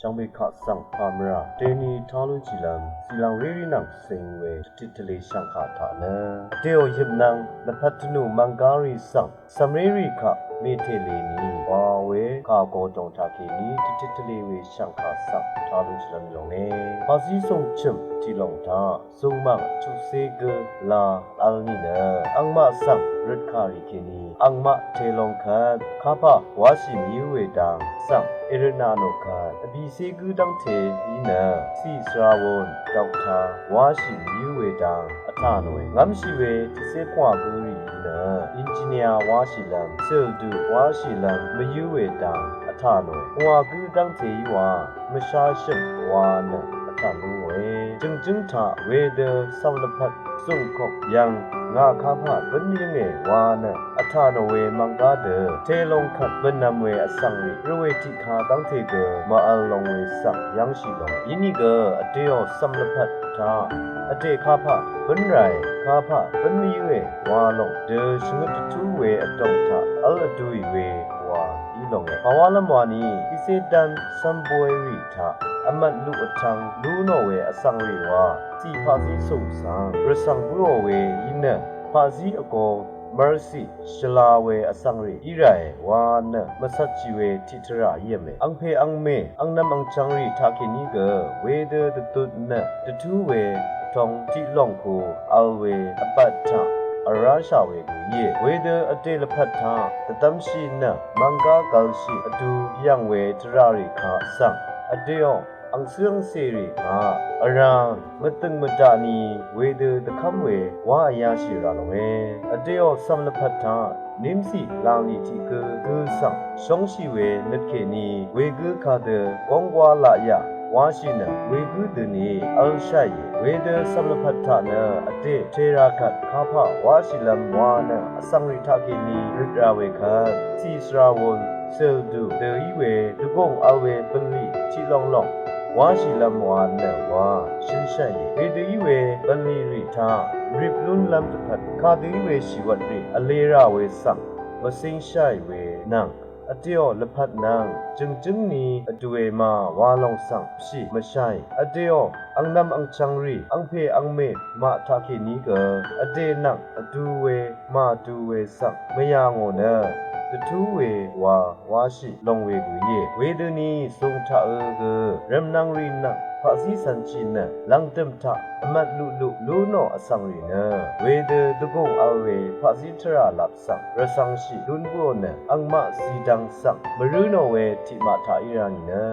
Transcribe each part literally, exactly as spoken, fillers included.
Shvngbe kaq svng pàmvrà deni tá lúnshìlv́m zìlv̀ng rírí nvng cing we dvtit tvlē shv̀ngkà taq nø vdèò yøpnvng lvpat tvnù mv̀nggá rì svng cv̀mré rì kaq mètèlèni wa we kà gø dòng taqkèní dvtit tvlē we shv̀ngkà svng tá lúnshìlv́m yonge. Paqzí cúngchø̀m tiqlòng taq zùngmv̀ng chuqcé gǿ la vl nìnø angmaq svng røtkàrì kèní angmaq telong kvt kapà wáshì mvyǿ we dang svng èrøtnà nò kvt vbìcé gǿ dv́ngte í nø cì svra won dvkta wáshì mvyǿ we dang vtà nòe. Ngv́mshì we tiqcé pvngwà gǿ rì í nø engineer wáshìlv́m cø̀ldø wáshìlv́m mvyǿ we dang vtà nòe. Pvngwà gǿ dv́ngte í wa mvsháshø̀m wa nø vtà lú ngòe. Jø̀ngjǿng taq wedø cv̀m lvpat zùngkok yv̀ng ngà kapà bǿn yǿnge wa nø vtà nò we mv̀nggá dø telong kvt bø̀nvm we vsvng rì rvwè tiqka dv́ngte gø màvl long we svng yv́ngshì long. Inìgø vdèò cv̀m lvpat taq vdè kapà bǿn ràe kapà bǿn mvyǿe wa lòng dø shvngøt dvtú we vdòng taq vl vdùì we wa í longe. Pàwálv́m wani tiqcé dán cv̀m bóy rì taq vmvt luq vtvng lú nò we vsvng rì wa cì paqzí cúng svng rvcv̀ng bǿò we í nø paqzí vgō mv́rcì shvla we vsvng rì í ràe wa nø mvcvtshì we tiqtvrà íe mè. Angpè angmè angnvm angchvng rì taqkèní gø wedø dvdut nø dvtú we vtong tiqlòng ku vl we vbat taq vráshà we gø íe. Wedø vdè lvpat taq dvdv́mshì nø mv̀nggá gvlshì vdu yv̀ng we tvrà rì kaq svng vdèò angcǿ angcèrì kaq vrá mvdø̀ng mvdaq ni wedø dvkv́m we wá vyáshì rà longe. Vdèò cv̀m lvpat taq nímcì làngni tiq gǿ gǿ svng shóngshì we nøt kèní wegǿ kadø gónggwá laqyà wáshì nø wegǿ døni vlshàì. Wedø cv̀m lvpat taq nø vdè tèrà kvt kapà wáshìlv́m wa nø vsvng rì taqkèní røt ra we kvt cì svra won cø̀ldø dø í we dvgùng vl we bv̀nlì tiqlonglong wáshìlv́m wa nø wa shø̀nshàì. Wedø í we bv̀nlì rì taq rip lúnlv́m dvpvt kadø í we shìwvt rì vlē rà we svng mvcingshàì we nvng vdèò lvpat nvng jø̀ngjǿng ni vdùe ma wa lòng svng pshì mvshàì. Vdèò angnvm angchvng rì angpè angmè maq taqkèní gø vdè nvng vdu we màdu we svng mvyà ngò nø dvtú we wa wáshì long we gø íe. Wedøni zùng taqø gø rv̀mnvng rì nvng paqzí cv̀nshì nø lv̀ngdø̀m taq vmvt luqluq lú nò vsvng rì nø wedø dvgùng vl we paqzí tvrà lap svng rvcv̄ngshì lún bǿò nø angmaq zìdvng svng mvrǿ nò we tiqmaq taq í rá nìnø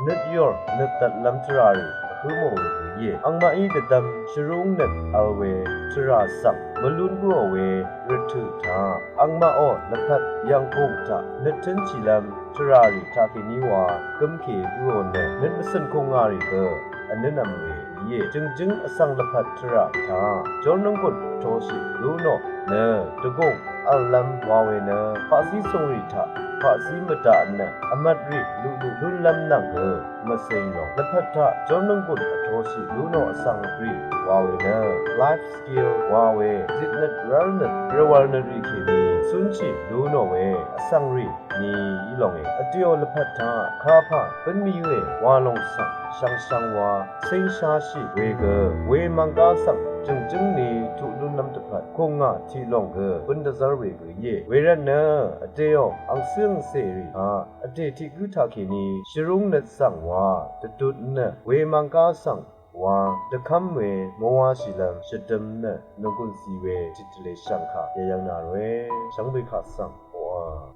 nøt yòr nøt dvtlv́m tvrà rì vhǿ mò we gø íe. Angmaqí dvdvm shvrúng nøt vl we tvrà svng mvlún bǿò we rvtø̀ taq angmaqò lvpat yv̀nggùng taq nøt tǿnshìlv́m tvrà rì taqkèní wa gǿmke bǿò nø nøt mvcø̀n kùngà rì gø vnǿnvm we íe. Jø̀ngjǿng vsvng lvpat tvrà taq jórnǿnggùn vtoshì lú nò nø dvgùng vllv́m wa we nø paqzí cúngrì taq paqzí mvdaq nø vmvtrì luqluq lúnlv́m nvng gø mvcing lòng. Lvpat taq jórnǿnggùn vtoshì lú nò vsvng rì wa we nø life skill wa we zitnøt rv́lnøt rvwv̀lnøt rì kèní cúnshì lú nò we vsvng rì ni í longe. Vdèò lvpat taq kapà bǿn mvyǿe wa lòng svng shvngshvng wa cíngshashì we gø we mv̀nggá svng jø̀ngjǿng ni tuq lúnlv́m dvpvt kùngà tiq lòng gø bǿn dvzv́r we gø íe. Wervtnø vdèò angcǿ angcèrì taq vdè tiq gǿ taqkèní shvrúng nøt svng wa dvdut nø we mv̀nggá svng wa dvkv́m we mvwashìlv́m shvdøm nø nògùn zi we tiq tvlē shv̀ngkà yvyv̄ng nà ròe. Shvngbe kaq svng wa